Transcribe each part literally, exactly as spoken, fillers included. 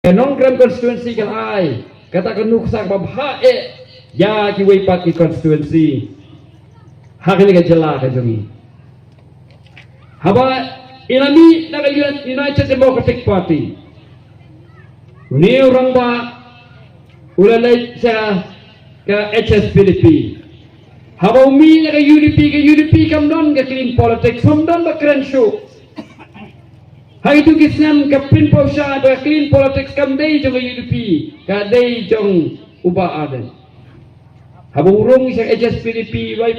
Ka Nongkrem constituency ka la ai kata ka nuksa kaba bha eh ïa kiwei pat ki constituency ha kane ka jylla ka jong ngi. Haba i la mih na ka United Democratic Party, une u rangbah u la leit sha ka H S P D P. Haba u mih na ka U D P, ka U D P kam don ka clean politics, kam don ba kren shuh. Ha kitu ki snem ka pynpaw shai ba ka clean politics kam dei jong ka U D P, ka dei jong u Bah Ardent. Haba u rung sha H S P D P, bai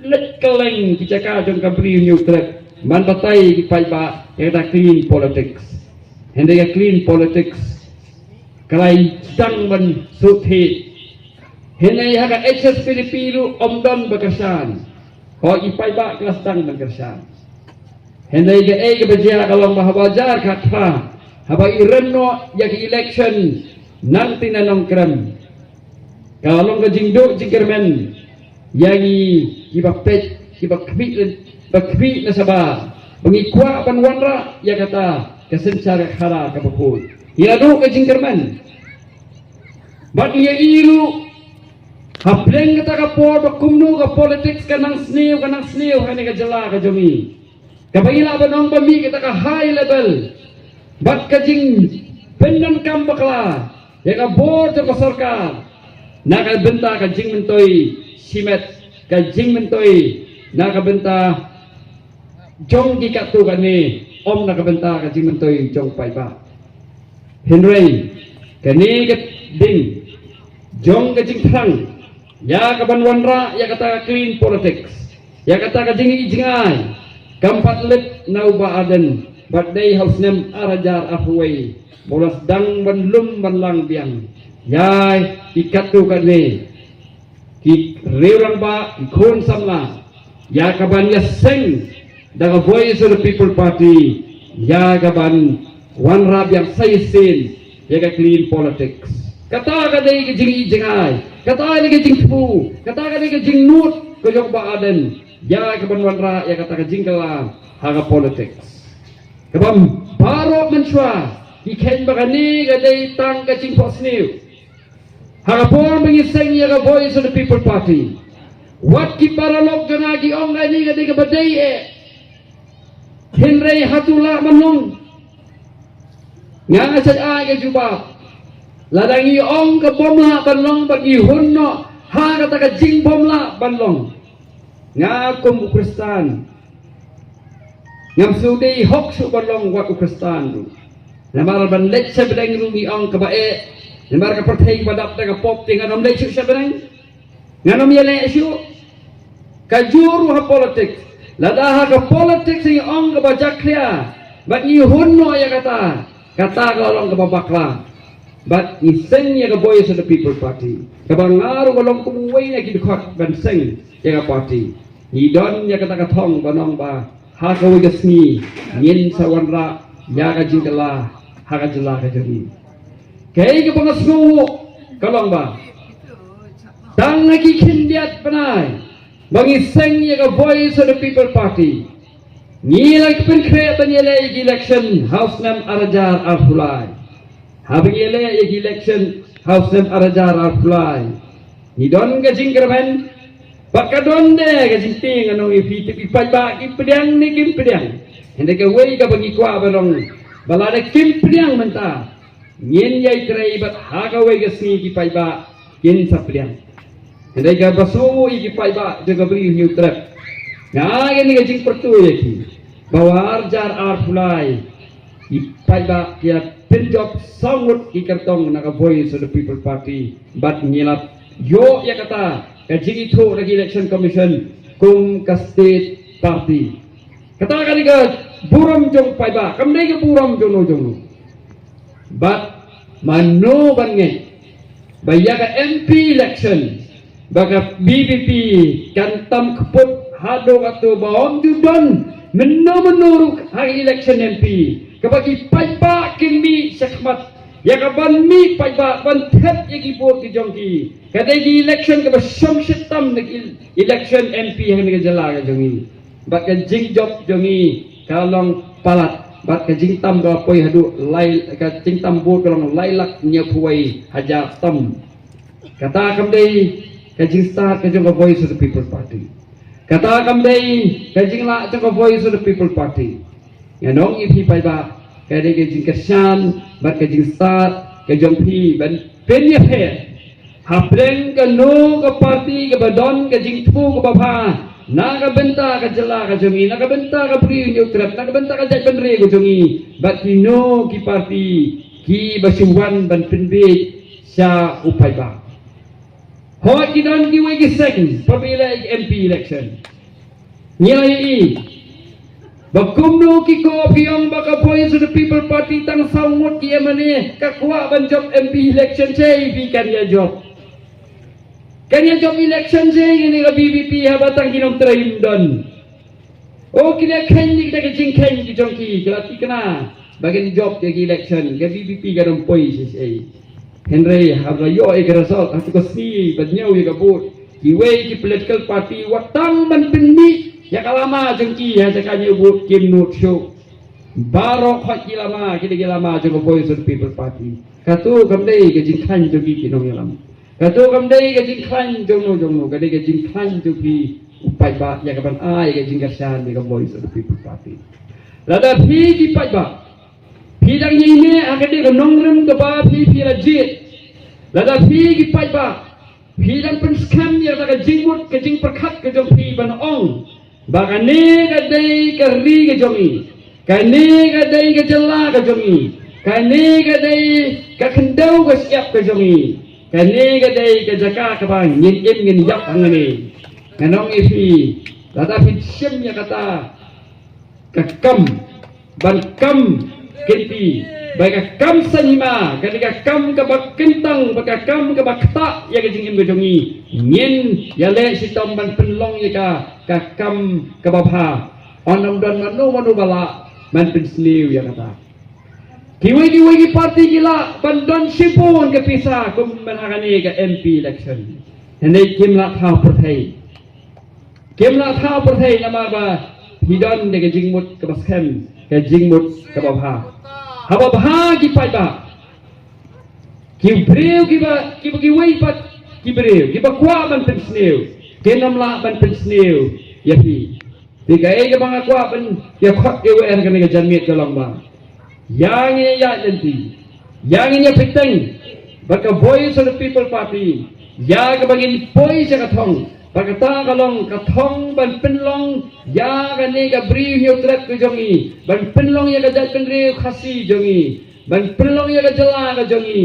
leit kylleng ki jaka jong ka Bri u Hynñiewtrep, man batai ki paidbah ïa kata clean politics. Hynrei ka clean politics ka la sdang ban shu thied. Hynrei ha ka H S P D P ruh ym don ba kyrshan. Hooid, ki paidbah ki la sdang ban kyrshan. Hynrei kaei kaba jia ka long ba haba jar khatphra, haba i rem noh ïa ka election nangta na Nongkrem, ka long ka jingduh jingkyrmen ïa ngi kiba peit, kiba khmih, ba khmih na shabar, ba ngi kwah ban wanrah ïa kata ka synshar ka khadar kaba khuid. Ngi la duh ka jingkyrmen. Bad ngi ïa i ruh hapdeng kata ka por ba kumno ka politics ka nang sniew, ka nang sniew ha kane ka jylla ka jong ngi. Kaba ngi lah ban ong ba mih kata ka high level bad ka jingpyndonkam bakla ïa ka bor jong ka sorkar na ka bynta ka jingmyntoi shimet, ka jingmyntoi na ka bynta jong ki katto katne, ym na ka bynta ka jingmyntoi jong paidbah. Hynrei kane ka ding jong ka jingthrang ïa ka ban wanrah ïa kata ka clean politics, ïa kata ka jingi jingai, kam pat leit na u Bah Ardent, bad dei ha u snem ar hajar arphew wei ba u la sdang ban lum ban lang biang ïa ki katto katne ki riew rangbah, ki khun samla, ïa ka ban ïaseng da ka Voice of the People Party ïa ka ban wanrah biang sa shisien ïa ka clean politics. Kata ka dei ka jingi jingai, kata ka dei ka jingthmu, kata ka dei ka jingnud ka jong Bah Ardent ïa ka ban wanrah ïa kata ka jingkylla ha ka politics. Kaba baroh mynshuwa ki kheiñ ba kane ka dei tang ka jingphohsniew. Ha ka por ba ngi seng ïa ka Voice of the People Party, wat ki paralok jong nga ki ong kane ka dei kaba dei eh. Hynrei hato lah ban long? Nga nga shait ai ka jubab. Lada ngi ong ka bym lah ban long bad ngi hun noh ha kata ka jingbym lah ban long, nga kum u Khristan ngam shu dei hok shuh ban long wat u Khristan ruh. Namar ban leit sha bneng ruh ngi ong kaba eh. Namar ka pyrthei ba dap da ka pop te ngan ym leit shuh sha bneng. Ngan ym ïaleh shuh. Ka jur ruh ha politics. Lada ha ka politics ngi ong kaba jakhlia bad ngi hun noh ïa kata, kata ka la long kaba bakla. Bad ngi seng ïa ka Voice of the People Party, kaba nga ruh ka long kum uwei na ki dkhot ban seng ïa ka party. Ngi don ïa kata ka thong ba nong ba ha kawei ka sngi ngin sa wanrah ïa ka jingkylla ha ka jylla ka jong ngi. Kaei kaba nga sngew ka long ba tang ha ki khyndiat bnai ba ngi seng ïa ka Voice of the People Party, ngi la pynkhreh ban ïaleh ïa ki election ha u snem ar hajar arphew lai. Haba ngi ïaleh ïa ki election ha u snem ar hajar arphew lai, ngi don ka jingkyrmen bad ka don de ka jingtieng, ngan ong ïa phi, te ki paidbah ki pdiang ne kim pdiang. Hynrei kawei kaba ngi kwah ban ong ba lada kim pdiang mynta, ngin ïai trei bad ha kawei ka sngi ki paidbah kin sa pdiang. Hynrei kaba sngew ïa ki paidbah jong ka Bri u Hynñiewtrep, nga ai kane ka jingpyrthuh ïa ki ba ar hajar arphew lai ki paidbah ki ïa pynjop saw ngut ki kyrtong na ka Voice of the People Party bad ngi la ïoh ïa kata ka jingithuh na ka Election Commission kum ka state party. Kata ka dei ka burom jong paidbah, kam dei ka burom jong no jong no. Bad mano ban ngeit ba ïa ka M P election ba ka V P P kan tam kput haduh katto ba ym ju don mynno mynno ruh ha ka election M P kaba ki paidbah kin mih shakhmat ïa ka ban mih paidbah ban thep ïa ki vote ki jong ki. Ka dei ka election kaba shongshit tam na ka el-, election M P ha ka jylla ka jong ngi. Bad ka jingjop jong ngi ka long palat. bad ka jingtam ka poi haduh lai, ka jingtam vote ka long lai lak hynñiewphew wei hajar tam. Kata kam dei ka jingstad ka jong ka Voice of the People Party. Kata kam dei ka jinglah jong ka Voice of the People Party. Ngan ong ïa phi paidbah, ka dei ka jingkyrshan bad ka jingstad ka jong phi ban pynïapher hapdeng kano ka party kaba don ka jingthmu kaba bha na ka bynta ka jylla ka jong ngi, na ka bynta ka Bri u Hynñiewtrep, na ka bynta ka jaitbynriew ka jong ngi, bad kino ki party kiba shu wan ban pynbiej sha u paidbah. Hooid, ki don kiwei ki seng, pyrshah ïa ka M P election. Ngi la ïohi ba kumno ki kop ki ong ba ka Voice of the People Party tang saw ngut ki M L A ka kwah ban jop M P election, shisha phi kan ïa jop. Kan ïa jop election shisha ngi ne ka V P P haba tang ki nongtrei ym don. O, ki la kheiñ ïa kita ki jingkheiñ ki jong ki, ki la thikna ba kin jop ïa ki election, ka V P P kan ym poi shisha. Hynrei haba la ïoh ïa ka result, ha tu ka sngi ba ñiew ïa ka vote, kiwei ki political party wat tang ban pynmih ïa ka lama jong ki ha jaka ñiew vote kim nud shuh. Baroh khoit ki lama ki dei ki lama jong ka Voice of the People Party. Katu kam dei ka jingkhlaiñ jong ki ki nongïalam. Katu kam dei ka jingkhlaiñ jong no jong no, ka dei ka jingkhlaiñ jong phi u paidbah ïa ka ban ai ka jingkyrshan ïa ka Voice of the People Party. Lada phi ki paidbah phi dang ïaineh ha ka dei ka nongrim kaba phi phi la jied, lada phi ki paidbah phi dang pynskhem ïa ka jingmut ka jingpyrkhat ka jong phi ban ong ba kane ka dei ka ri ka jong ngi, kane ka dei ka jylla ka jong ngi, kane ka dei ka khyndew ka shyiap ka jong ngi, kane ka dei ka jaka kaba ngin im ngin ïap hangne. Ngan ong ïa phi, lada phi shim ïa kata ka kam ban kam kynti, ba ka kam saiñ hima ka dei ka kam kaba kyntang, ba ka kam kaba ktah ïa ka jingim ka jong ngi, ngin ïaleh shitom ban pynlong ïa ka ka kam kaba bha. Ym don mano mano ba lah ban pynsniew ïa kata. Kiwei kiwei ki party ki lah ban don shibun ka pisa kum ban ha kane ka M P election, hynrei kim lah thaw pyrthei. Kim lah thaw pyrthei namar ba phi don da ka jingmut kaba skhem, ka jingmut kaba bha. Haba bha ki paidbah, ki briew kiba, kiba kiwei pat ki briew kiba kwah ban pynsniew kin ym lah ban pynsniew ïa phi. Te kaei kaba nga kwah ban ïa khot ïa u er kane ka janmiet ka long ba ïa ngin ïa lynti, ïa ngin ïa pyrteng bad ka Voice of the People Party, ïa kaba ngin poi sha ka thong, bad kata ka long ka thong ban pynlong ïa kane ka Bri u Hynñiewtrep ka jong ngi, ban pynlong ïa ka jaitbynriew Khasi jong ngi, ban pynlong ïa ka jylla ka jong ngi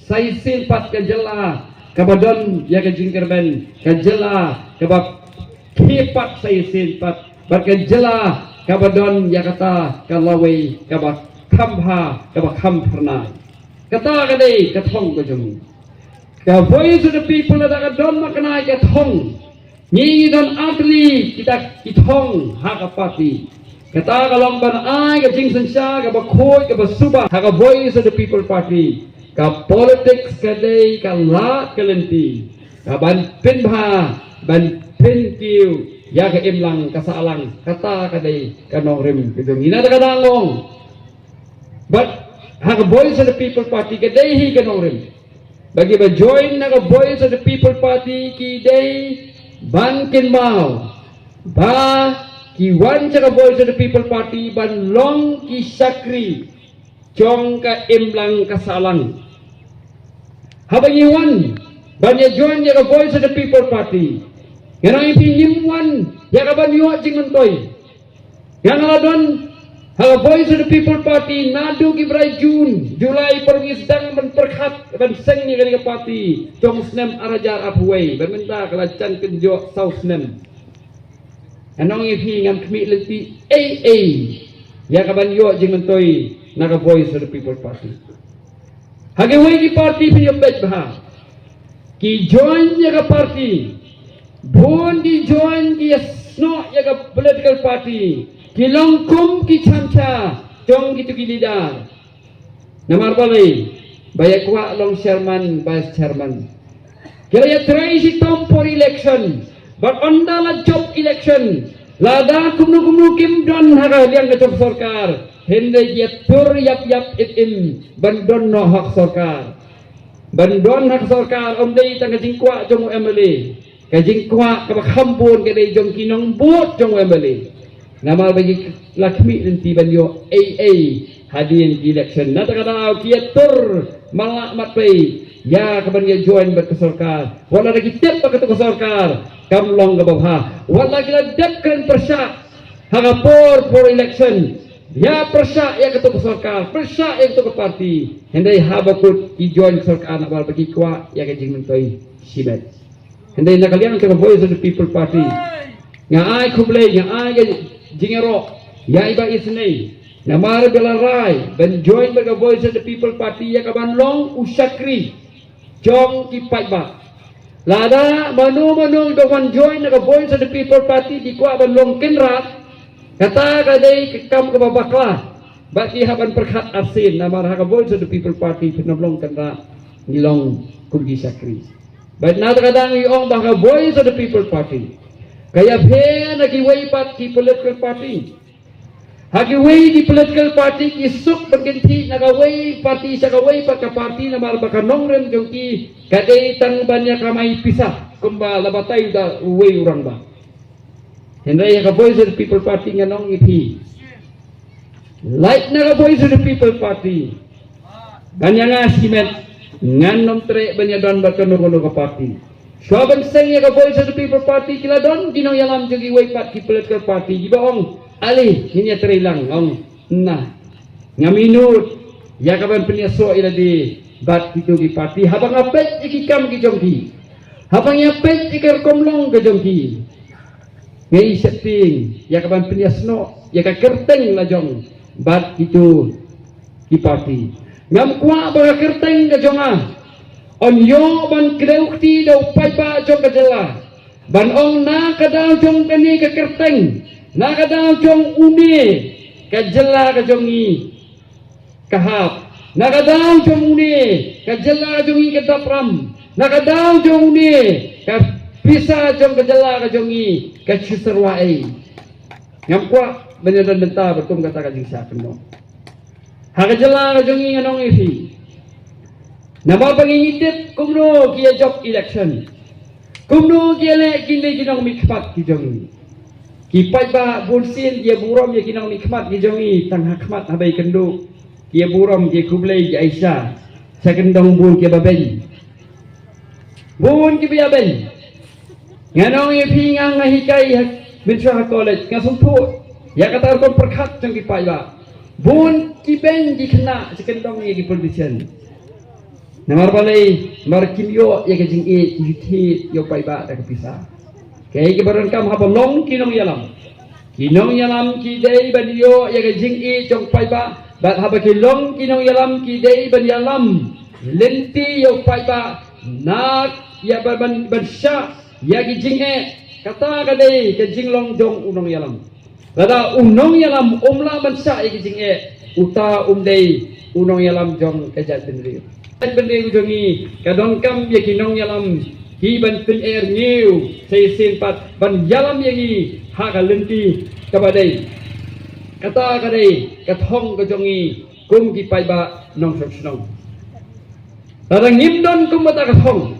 sa shisien pat ka jylla kaba don ïa ka jingkyrmen, ka jylla kaba khie pat sa shisien pat, bad ka jylla kaba don ïa kata ka lawei kaba kham bha, kaba kham phyrnai. Kata ka dei ka thong ka jong ngi. Ka Voice of the People lada ka don ma kane ka thong, ngi ngi don artylli kita ki thong ha ka party. Kata ka long ban ai ka jingsynshar kaba khuid kaba suba ha ka Voice of the People Party. Ka politics ka dei ka lad ka lynti ka ban pynbha, ban pynkiew ïa ka imlang ka sahlang. Kata ka dei ka nongrim ka jong ngi. Na kata ka daw long bad ha ka Voice of the People Party ka dei hi ka nongrim. Ba kiba join na ka Voice of the People Party ki dei ban kynmaw ba ki wan sha ka Voice of the People Party ban long ki shakri jong ka imlang ka sahlang. Haba ngi wan ban ïa join ïa ka Voice of the People Party, ngan ong ïa phi ngim wan ïa ka ban ïoh jingmyntoi. Nga la don ha ka Voice of the People Party naduh ki bnai June, July, por ngi sdang ban pyrkhat ban seng ïa kane ka party jong u snem ar hajar arphew wei, ban mynta ka la jan kynjoh saw snem. Ngan ong ïa phi ngam khmih lynti ei ei ïa ka ban ïoh jingmyntoi na ka Voice of the People Party. Ha kiwei ki party phi ïa peit bha, ki join ïa ka party, bun ki join ki ïa snoh ïa ka political party, ki long kum ki chamcha jong kitu ki leader. Namar balei? Ba ïa kwah long chairman, vice chairman. Ki la ïa trei shitom por election, bad ynda la jop election, Lada kumno kumno kim don ha ka liang ka jong sorkar, hynrei ki ïatur ïap ïap im im ban don noh ha ka sorkar. Ban don ha ka sorkar ym dei tang ka jingkwah jong u M L A. Ka jingkwah kaba kham bun ka dei jong ki nongbud jong u M L A. Namar ba ki la khmih lynti ban ïoh ei ei hadien ki election. Na kata ka daw ki ïatur matlah matpei ïa kaban ïa join bad ka sorkar. Wat la ki tip ba katu ka sorkar kam long kaba bha. Wat la ki la dep kren pyrshah ha ka por por election. Ïa pyrshah ïa katu ka sorkar, pyrshah ïa katu ka parti. Hynrei haba kut ki join ka sorkar namar ba ki kwah ïa ka jingmyntoi shimet. Hynrei na ka liang ka Voice of the People Party, nga ai khublei, nga ai ka jingïaroh ïa i Bah Isynei namar ba la rai ban join bad ka Voice of the People Party ïa kaban long u shakri jong ki paidbah. Lada mano mano ba wan join na ka Voice of the People Party ki kwah ban long kynrad, kata ka dei ka kam kaba bakla. Ba ki hap ban pyrkhat arsien namar ha ka Voice of the People Party phin ym long kynrad, ngi long kum ki shakri. Bad na kata ka daw ngi ong ba ha ka Voice of the People Party ka ïapher na kiwei pat ki political party. Ha kiwei ki political party ki suk ban kynthih na kawei party sha kawei pat ka party namar ba ka nongrim jong ki ka dei tang ban ïa kamai pisa kumba la batai da uwei u rangbah. Hynrei ïa ka Voice of the People Party ngan ong ïa phi, lait na ka Voice of the People Party ban ïa nga shimet, ngan ym treh ban ïa don bad kano kano ka party. Shuwa ban seng ïa ka Voice of the People Party ki la don ki nongïalam jong kiwei pat ki political party kiba ong, ale ngin ïa trei lang, ong, na, ngam ïehnoh ïa kaban pynïasoh ïa lade bad kitu ki party haba nga peit ïa ki kam ki jong ki, haba nga peit ïa ka rukom long ka jong ki. Nga ïasheptieng ïa kaban pynïasnoh ïa ka kyrteng la jong bad kitu ki party. Ngam kwah ba ka kyrteng ka jong nga yn ïoh ban kdew kti da u paidbah jong ka jylla ban ong na ka daw jong kane ka kyrteng, na ka daw jong une ka jylla ka jong ngi ka hap, na ka daw jong une ka jylla ka jong ngi ka dap ram, na ka daw jong une ka pisa jong ka jylla ka jong ngi ka shu syrwa ei. Ngam kwah ban ïa don bynta ba kum kata ka jingshah kynnoh ha ka jylla ka jong ngi. Ngan ong ïa phi, namar ba ngi ngi tip kumno ki ïa jop election, kumno ki ïa leh kine ki nongmihkhmat ki jong ngi. Ki paidbah bun sien ki ïa burom ïa ki nongmihkhmat ki jong ngi tang ha khmat ha ba ïakynduh, ki ïa burom ki ïa khublei ki Aisha, sha kyndong bun ki ïa ba beiñ. Bun ki ba ïa beiñ. Ngan ong ïa phi, nga nga hikai ha Mynshuwa College, nga sngewthuh ïa kata ka rukom pyrkhat jong ki paidbah. Bun ki beiñ ki khynnah sha kyndong ïa ki politician. Namar balei? Namar kim ïoh ïa ka jingïeit, ki thied ïa u paidbah da ka pisa. Kaei kaba donkam haba long ki nongïalam, ki nongïalam ki dei ban ïoh ïa ka jingïeit jong u paidbah. Bad haba ki long ki nongïalam ki dei ban ïalam lynti ïa u paidbah, na ïa ban, ban, ban shah ïa ki jingeh. Kata ka dei ka jinglong jong u nongïalam. Lada u nongïalam um lah ban shah ïa ki jingeh, uta um dei u nongïalam jong ka jaitbynriew. Jaitbynriew jong ngi ka donkam ïa ki nongïalam ki ban pynïar ngiew sa shisien pat ban ïalam ïa ngi ha ka lynti kaba dei. Kata ka dei ka thong ka jong ngi kum ki paidbah nongshong shnong. Lada ngim don kum kata ka thong,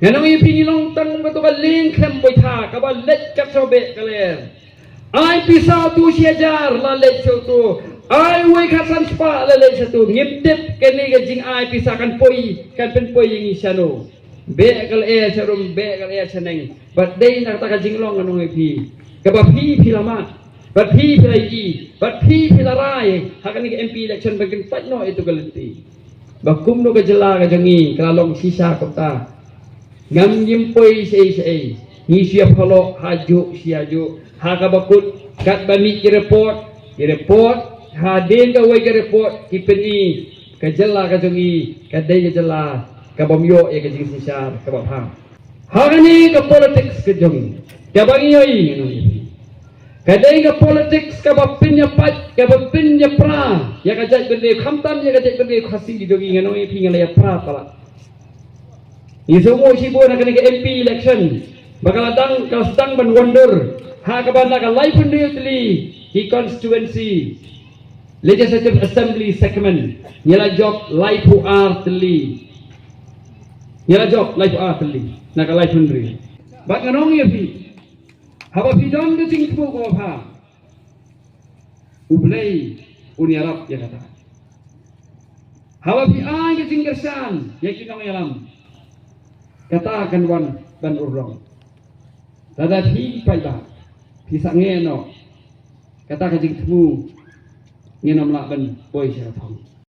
ngan ong ïa phi, ngi long tang kum katu ka lieng khlem baitha kaba leit kat sha u Beh ka lyer. Ai pisa utu shi hajar, la leit sha utu. Ai uwei khatsan spah, la leit sha utu. Ngim tip kane ka jingai pisa kan poi, kan pynpoi ïa ngi shano. Beh ka lyer sharum, beh ka lyer shaneng. Bad dei na kata ka jinglong, ngan ong ïa phi, kaba phi phi la mad, bad phi phi la ïohi, bad phi phi la rai ha kane ka M P election ban kyntait noh ïa utu ka lynti. Ba kumno ka jylla ka jong ngi ka la long shisha kumta. Ngam ngim poi shaei shaei, ngi shu ïa phalok hajuh shi hajuh. Ha kaba kut, katba mih ki report, ki report, hadien kawei ka report ki pyni ka jylla ka jong ngi ka dei ka jylla ka bym ïoh ïa ka jingsynshar kaba bha. Ha kane ka politics ka jong ngi, kaba ngi ïohi, ngan ong ïa phi, ka dei ka politics kaba pynïapait, kaba pynïapra ïa ka jaitbynriew, khamtam ïa ka jaitbynriew Khasi ka jong ngi. Ngan ong ïa phi, nga la ïapra palat. Ngi sngewthuh shibun ha kane ka M P election ba ka la dang, ka la sdang ban wandur. Ha kaba na ka laiphew hynriew tylli ki constituency Legislative Assembly segment, ngi la jop laiphew ar tylli. Ngi la jop laiphew ar tylli na ka laiphew hynriew. Bad ngan ong ïa phi, haba phi don ka jingthmu kaba bha, U Blei un ïarap ïa kata. Haba phi ai ka jingkyrshan ïa ki nongïalam, kata kan wan ban urlong. Lada phi paidbah phi sangeh noh, kata ka jingthmu ngin ym lah ban poi sha ka thong.